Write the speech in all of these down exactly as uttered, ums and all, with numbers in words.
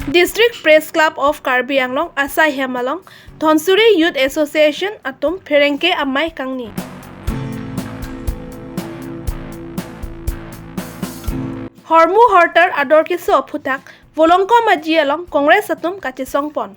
District Press Club of Karbi Anglong asai hem along Dhansiri Youth Association atum pherangke amei kangni. Hormu hortar ador keso aphuthak Volongkom Aji along Congress atum kachesongpon.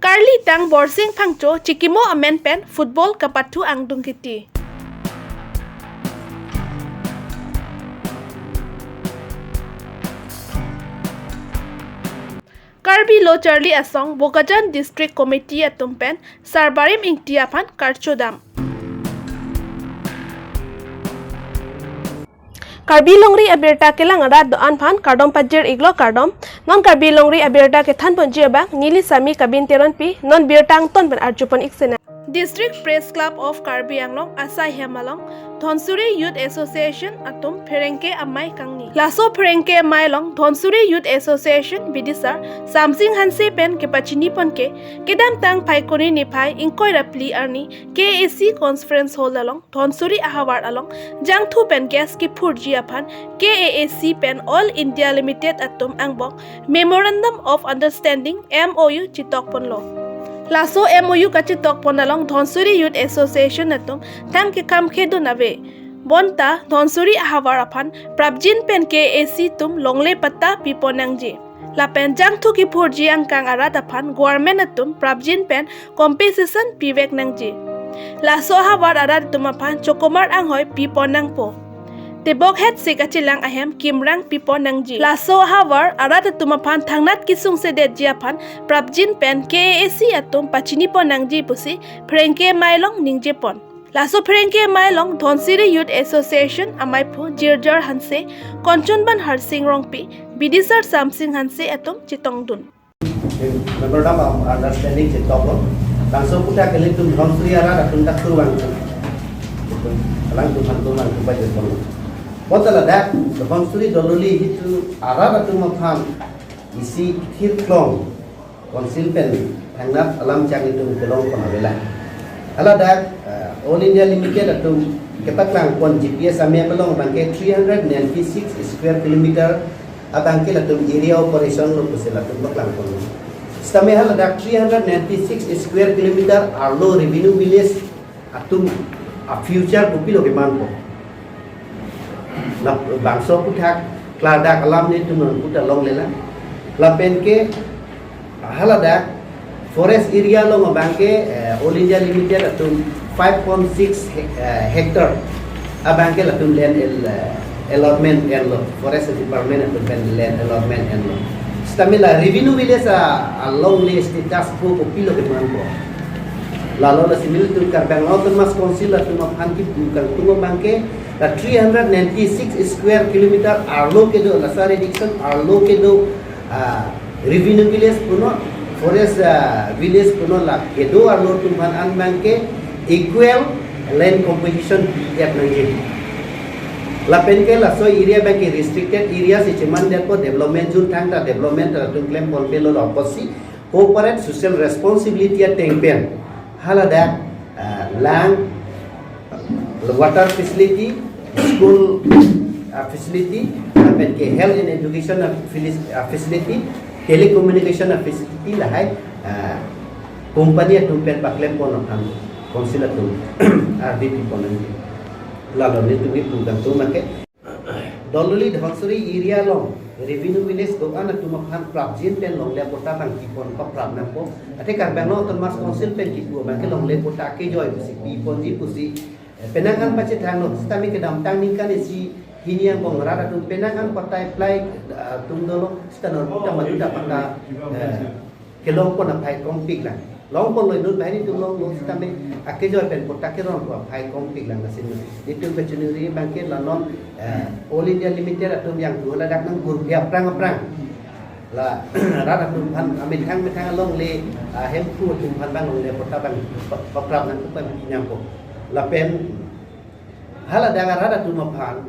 Karlitang Borsing Phangcho chikimo amen pen football kapathu angdung kiti. Karbi Lo Charli Asong Bokajan District Committee atum pen Sar Barim Ingti aphan karchodam. Karbi Longri abirta kelang arat do-an aphan kardom pajir iklo kardom. Non Karbi Longri abirta kethanponji abang neli Sami Kabin Teronpi, non birta angton pen arjupon ik sena. District Press Club of Karbi Anglong asai hem along Dhansiri Youth Association atum pherangke amei kangni. Laso pherangke amei along Dhansiri Youth Association bidisar Samsing Hanse pen kepachinipon ke, kedamtang Phaikuni niphai ingkoi ra phli arni K A A C Conference Hall along Dhansiri ahavar along jangthu pen gas kiphurji aphan K A A C pen All India Limited atum angbong Memorandum of Understanding, M O U, chetokponlo. Laso M O U kachetokpon along Dhansiri Youth Association atum thang kekam khedun ave. Bonta Dhansiri ahavar aphan prapjin pen K A A C atum longle patta pipon nangji. Lapen jangthu kiphurji angkang arat aphan government atum prapjin pen compensation pivek nangji. Laso ahavar arat atum aphan chokomar anghoi pipon nangpo. Tebok het sik achilang ahem kimrang pipon nangji. Laso ahavar arat atum aphan thangnat kesungsedetji aphan prapjin pen K A A C atum pachinipon nangji pusi pherangke amei along ningjepon. Laso pherangke amei along Dhansiri Youth Association ameiphu Jirjar Hanse, Konchonban Harsing Rongpi, bidisar Samsing Hanse atum chetongdun. Memorandum of Understanding chetoklo. Bangso aphuthak ilitum Dhansiri arat atum dak turvang. Alangtum aphan turvang tu bajet pon. Botala dak Dhansiri Dololi hitu arat atum aphan isi thirklong Council pen thangnat alam chang itum kelongpon avelang. Haladak, eh, All India Limited atum kepaklangpon G P S amei along abangke three hundred ninety-six square kilometer abangke latum area operation lo pusi latum paklangponlo. Sitame haladak three hundred ninety-six square kilometer arlo revenue village atum a future kopilo kemanpo. Labangso aphuthak klardak alam nelitum nangputa longlelang. Lapen ke haladak forest area along abangke, eh, All India Limited atum five point six he-, eh, hectare abangke latum land el-, eh, allotment enlo, Forest Department atum pen land allotment enlo. Sitame la revenue village a, alongle status quo kopilo kemanpo. Lalo lasi nelitum Karbi Anglong Autonomous Council atum aphan kipu kangtung abangke la three hundred ninety-six square kilometer arlo kedo, la sar addiction arlo kedo, ah, revenue village punon, forest, ah, village punon, la kedo arlo atum aphan an abangke equal land compensation pidetnangji. Lapen ke laso area abangke restricted area si chemandetpo, development zone thangta development atum klemponpelo, la apotsi corporate social responsibility ateng pen haladak, ah, lang, water facility, school, ah, facility, lapen ke health and education, ah, fili-, ah, facility, telecommunication, ah, facility lahai, ah, company atum pen paklempon aphan Council atum ardi piponangji. Lalo nelitum kipu kangtung abangke Dololi Dhansiri area along revenue village do-an atum aphan prapjin pen longle patta abang kipon paprap nangpo. Athe Karbi Anglong Autonomous Council pen kipu abangke longle patta kejoi pusi piponji pusi, eh, penang an pachethanglo. Sitame kedamtang ningkan isi hini angbong rat atum penang an patta apply, ah, atum dolo, sita non patta maduta patta, eh, kelongpon aphai kongpiklang. Longponlo, inut banghini atum longlo sitame akejoi pen patta keronpo aphai kongpiklang, lasi nelitum kachiningri abangke la non, eh, All India Limited atum jangthu haladak nangkurpi aphrang aphrang la rat atum aphan amethang methang alongle, ah, hemphu atum aphan abang longle patta abang pa-, paprap nangpo, papi nangpo. Lapen haladak arat atum aphan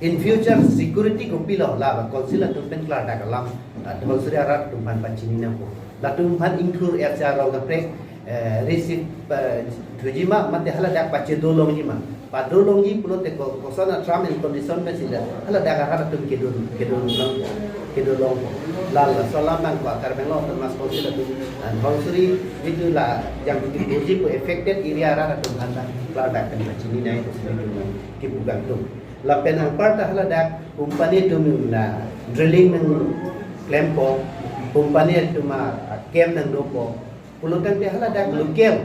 in future security kopilo, la Council atum pen klardak alam, ah, Dhansiri arat atum aphan pachini nangpo. Latum aphan ingthur ercha rong kaprek, Eh, receive, eh, thuji ma, mate haladak pachedolongji ma. Padolongji pulote ko, koson a term and condition pensi la haladak arat atum kedo, kedolong, kedolong. Lal, laso alam abang ko Karbi Anglong Autonomous Council atum, and Hongsuri itu la yang di Burji ko affected area arat atum aphan klardak pen pachini nangji, itu sini atum kepu kangtung. Lapen anparta haladak company atum la drilling nangklempo, company atum a camp nangdopo. Pulotangte haladak local,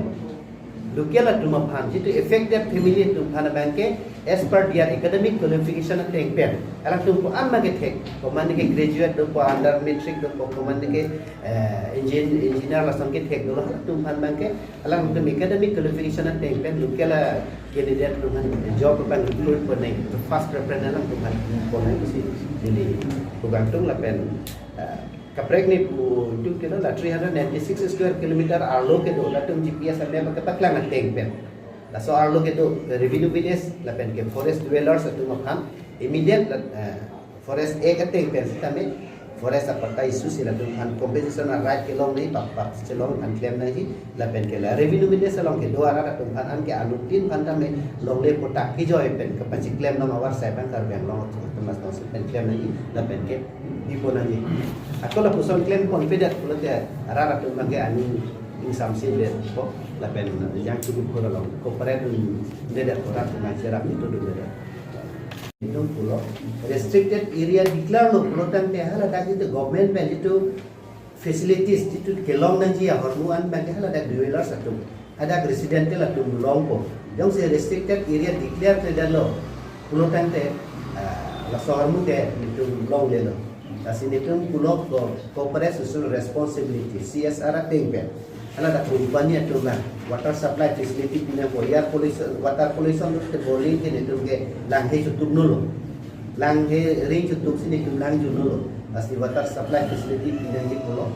local atum aphan, jitu affected family atum aphan abangke, as per their academic qualification ateng pen, alangtum ko-an ma kethek, komatne ke graduate dopo, under matric dopo, komatne ke, eh, engin-, engineer lason kethek dolo, halatum aphan abangke, alangtum academic qualification ateng pen, local, ah, candidate atum aphan job abang recruit ponai, first preference alangtum aphan ponai pusi neli pu kangtung lapen, ah, kaprek ni pu duk kilo la three hundred ninety-six square kilometer arlo kedo latum G P S amya paklang ateng pen. Laso arlo kedo revenue village lapen ke forest dwellers atum aphan immediate la, eh, Forest Act ateng pen sitame forest apatta issue si latum aphan compensation a right kelong nangji, pak pak chelong aphan klem nangji, lapen ke la revenue village along kedo arat atum aphan an ke anuttin aphan tame longle patta kejoi pen kapachiklem long avarsai abang Karbi Anglong Autonomous Council pen klem nangji, lapen ke pipo nangji. Ako lapuson klem ponpedet pulote arat atum abangke aning ingsamse detpo lapen yang tudup khor along cooperate dundedet, arat atum nangcherap nitudundedet. Itum pulo restricted area declare lo pulotangte haladak jitu government pen jitu facilities jitu kelong nangji ahormu an abangke haladak dwellers atum, hadak residential atum longpo. Jongsi restricted area declare kledetlo pulotangte, ah, laso ahormu ke itum longlelo. Lasi netum pulo ko corporate social responsibility, C S R ateng pen. Haladak company atum na water supply facility pinangpo, air pollution, water pollution lote boring ke netum ke langhe chutuk nolo. Langhe ring chutuk si netum lang ju nolo. Lasi water supply facility pinangji pulo.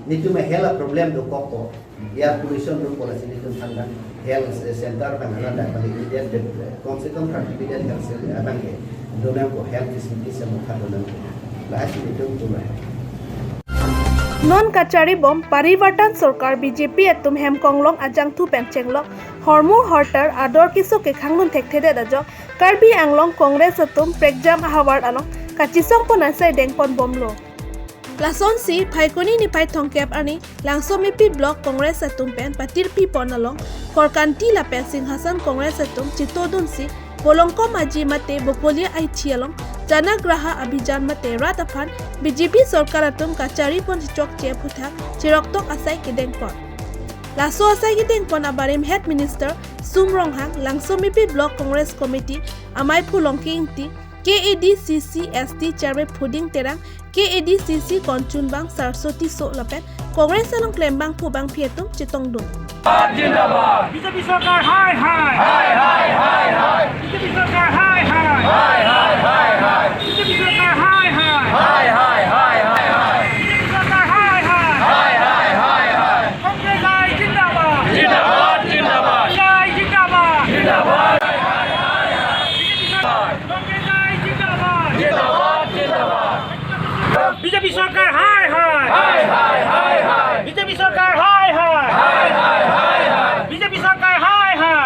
Netum health problem dokokpo. Air pollution dopo, lasi netum aphan health center abang haladak abang immediate, eh, kom se kom thirty bedded health center abangke donangpo, health facility se mokha donangpo. Lasi netum pulo. Non kachari bom Parivartan Sorkar B J P atum hem konglong ajangthu pen chenglok hormu hortar ador keso kekhang dun thekthedet ajok Karbi Anglong Congress atum prekjam ahavar along kachesong pon asai dengpon bomlo. Lasonsi Phaikuni niphai thomkep arni Langsomepi Block Congress atum pen patirpi pon along Korkanti lapen Singhasan Congress atum chetodunsi Bolongkom Aji mate Bokolia Aithi along Janagraha Abhijan mate rat aphan B J P sorkar atum kachari pon chechokche aphuthak cheroktok asai kedengpon. Laso asai kedengpon abarim Head Minister Sum Ronghang, Langsomepi Block Congress Committee amei Phu Longki Ingti, K A D C C S T Chairman Phuding Terang, K A D C C konchunbang Saraswati So lapen Congress along klembangpo bangphi atum chetongdun. Jindabad. B J P sorkar hai hai. Hai hai hai hai. B J P sorkar hai hai. Hai hai hai hai. B J P sorkar hai hai. Hai hai hai hai hai. B J P sorkar hai hai. Hai hai hai hai. Congress hai jindabad. Jindabad, jindabad. Hai jindabad. Jindabad. Congress hai jindabad. Jindabad, jindabad. B J P sorkar hai hai. Hai hai hai hai. B J P sorkar hai hai. Hai hai hai hai. B J P sorkar hai hai.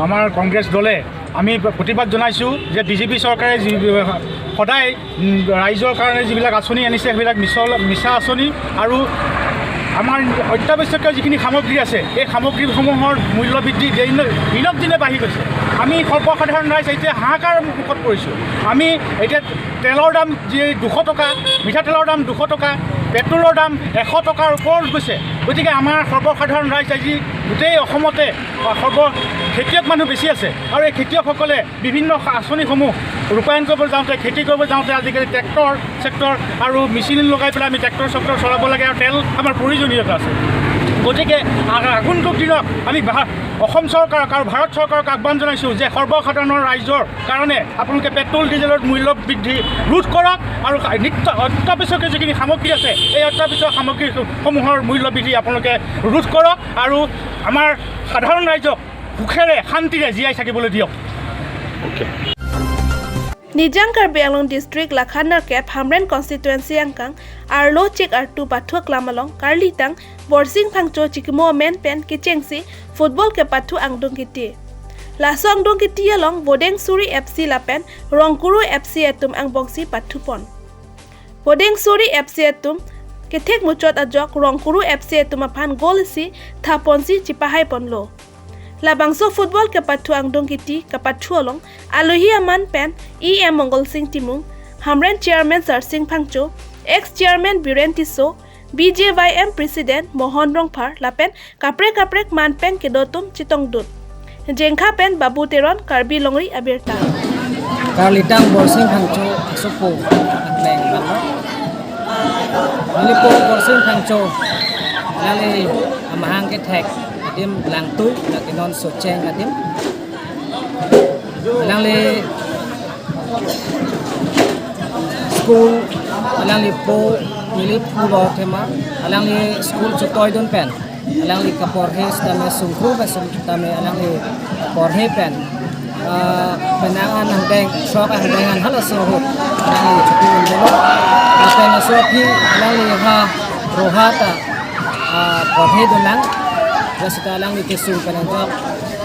আমাৰ কংগ্ৰেছ দলে আমি প্ৰতিবাদ জনাইছোঁ যে বিজেপি চৰকাৰে যি সদায়, উম, ৰাইজৰ কাৰণে যিবিলাক আঁচনি আনিছে, সেইবিলাক মিছল-, মিছা আঁচনি আৰু আমাৰ অত্যাৱশ্যকীয় যিখিনি সামগ্ৰী আছে, এই সামগ্ৰীসমূহৰ মূল্য বৃদ্ধি দিন-, দিনক দিনে বাঢ়ি গৈছে। আমি সৰ্বসাধাৰণ ৰাইজ এতিয়া হাহাকাৰৰ মুখত পৰিছোঁ। আমি এতিয়া তেলৰ দাম যি দুশ টকা, মিঠাতেলৰ দাম দুশ টকা, পেট্ৰলৰ দাম এশ টকাৰ ওপৰত গৈছে। গতিকে আমাৰ সৰ্বসাধাৰণ ৰাইজ আজি গোটেই অসমতে বা সৰ্ব খেতিয়ক মানুহ বেছি আছে আৰু এই খেতিয়কসকলে বিভিন্ন আঁচনিসমূহ ৰূপায়ণ কৰিবলৈ যাওঁতে, খেতি কৰিবলৈ যাওঁতে আজিকালি ট্ৰেক্টৰ চেক্টৰ আৰু মেচিন লগাই পেলাই আমি ট্ৰেক্টৰ চেক্টৰ চলাব লাগে আৰু তেল আমাৰ প্ৰয়োজনীয়তা আছে। গতিকে আ-, আগন্তুক দিনত আমি ভা-, অসম চৰকাৰক আৰু ভাৰত চৰকাৰক আহ্বান জনাইছোঁ যে সৰ্বসাধাৰণৰ ৰাইজৰ কাৰণে আপোনালোকে পেট্ৰল ডিজেলৰ মূল্য বৃদ্ধি ৰোধ কৰক আৰু নিত্য অত্যাৱশ্যকীয় যিখিনি সামগ্ৰী আছে, এই অত্যাৱশ্যক সামগ্ৰীসমূহৰ মূল্য বৃদ্ধি আপোনালোকে ৰোধ কৰক আৰু আমাৰ সাধাৰণ ৰাইজক সুখেৰে শান্তিৰে জীয়াই থাকিবলৈ দিয়ক। Nijang Karbi Anglong District lakhan nerkep Hamren Constituency angkang Arlo Chik Artu Pathu Aklam along karlitang Borsing Phangcho Chikumo amen pen kechengsi football kepathu angdung kiti. Laso angdung kiti along Vodeng Suri F C lapen Rongkuru F C atum angbongsi pathupon. Vodeng Suri F C atum kethek muchot ajok Rongkuru F C atum aphan goal isi thaponsi chipahaiponlo. Labangso football kepathu angdung kiti kepathu along alohi amen pen E M Mongol Sing Timung, Hamren Chairman Sarsing Phangcho, Ex Chairman Biren Tisso, B J Y M President Mohon Rongphar lapen kaprek kaprek amen pen kedo atum chetongdun. Jengkha pen Babu Teron, Karbi Longri Abirta. Karlitang Borsing Phangcho asopo akleng bang. Nelipo Borsing Phangcho, neli amahang kethek adim Langtui, lake non Socheng adim. Alangli school, alangli po, neli pulo tema, alangli school chetoidun pen, alangli kaporhe sitame sungkru pen sitame alangli porhe pen, ah, penang an angdeng, sok angdeng an halaso ahut alangli chotidun dolo. Lapen laso aphi alangli ha roha ta, ah, porhedun nang. Lasita alangli kesung pen anjok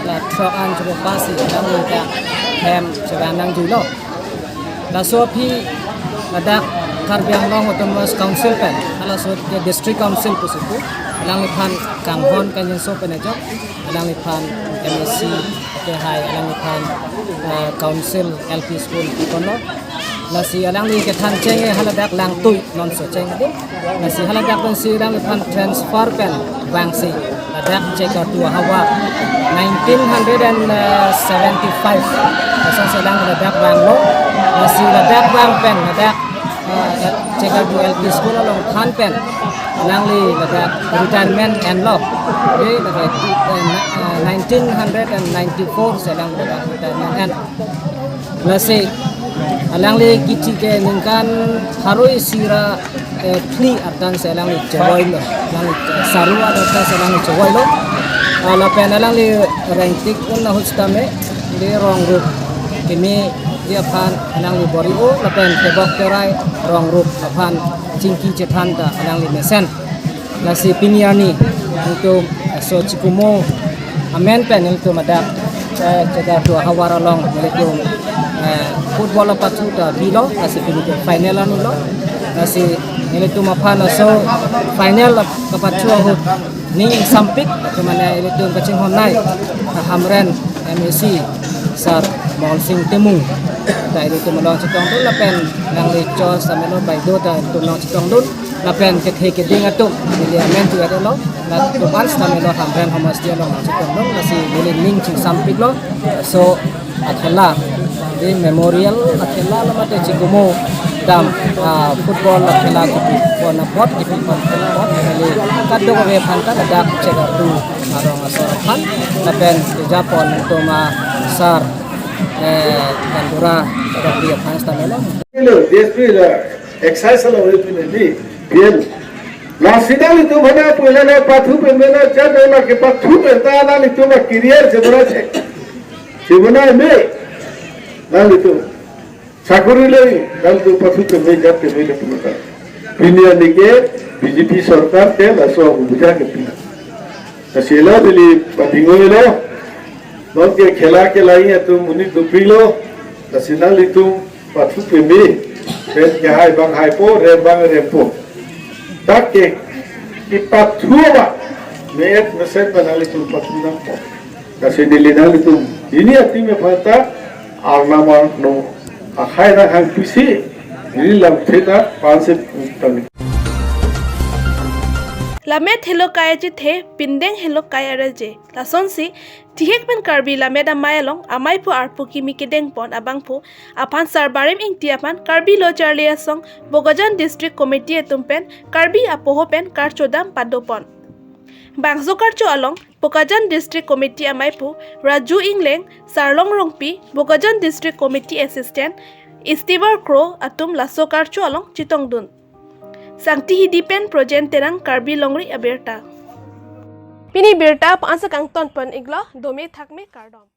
la throk an chopo pasi alangli ta hem chevan nangjuilo. Laso aphi ladak Karbi Anglong Autonomous Council pen, halaso ke District Council pusi pu, alangliphan kanghon kangjinso pen ajok, alangliphan M A C kehai, alangliphan, eh, Council L P School piponlo. Lasi alangli kethan cheng-e haladak Langtui non Socheng adim. Lasi haladak pensi alangliphan transfer pen vangsi ladak Chekartu ahavar nineteen hundred and seventy-five. Lasonsi alang ladak vanglo. Lasi ladak vang pen ladak, eh, Chekartu L P School along than pen alangli ladak retirement enlo. Jadi ladak, eh, nineteen hundred and ninety-four si alang ladak retirement en. Lasi alangli kithi ke ningkan pharo isi ra, eh, phli artan si alangli chevoilo, alangli saru artan si alangli chevoilo. Ah, lapen alangli rengtik un ahut sitame, di rong rup kimi di aphan alangli bor-i-o, lapen tebok terai rong rup aphan chingki chethan ta alangli mesen. Lasi pini arni nelitum, eh, so Chikumo amen pen nelitum ladak, eh, Chekartu ahavar along nelitum, eh, football apathu ta bilo, lasi pini ke final arni lo. Lasi nelitum aphan laso final kepathu ahut ning sampik, kemane nelitum kachinghon nei, Hamren M A C Sar Mol Sing Timung ta nelitum along chetongdun lapen alangli chos amelo baido ta nelitum along chetongdun. Lapen kethe keding atum neli amen tu adelo, latum an sitame lo Hamren Homosti along chetongdun, lasi neli ning chingsampiklo. So akhela, di memorial akhela lo mate Chikumo dam, ah, football akhela kipipon apot, kipipon apot, neli kadokave aphan ta ladak Chekartu arong asor aphan, lapen kejapon atum asar, eh, Gandura Rongri aphan sitame lo. Hello, D S P la excise along ri pine di, P M. Lasi nanglitum hana pule la pathu peme la jat la kepathu penta nanglitum a career chebona che. Chebona me. Nanglitum sakori le, nanglitum pathu peme jat peme le pulota. Pini arni ke B J P sorkar ke laso abuja ke pina. Lasi lo dili patingo lo. Non ke khela kelai atum monit dopilo. Lasi nanglitum pathu peme, pen kehai bang haipo, rem bang rempo. Dak ke kepathu ba, me-et mesen ba nanglitum pathu nangpo. Lasi neli nanglitum pini atim aphan ta arnam arno akhai nanghang pisi, neli lamthe ta pansip tangni. Lamet helo kai achethe, pindeng helo kai arje. Lasonsi, Tihek pen Karbi Lammet Amei along amaiphu arpu kimi kedengpon abangphu aphan Sar Barim Ingti aphan Karbi Lo Charli Asong Bokajan District Committee atum pen Karbi apoho pen karchodam padopon. Bangso karcho along Bokajan District Committee amaiphu Raju Ingleng, Sarlong Rongpi, Bokajan District Committee Assistant Esteban Kro atum laso karcho along chetongdun. Sangti Hidi pen Projen Terang, Karbi Longri Abirta. Pini birta pa-ansa kangton pon iglo, dome thakme kardom.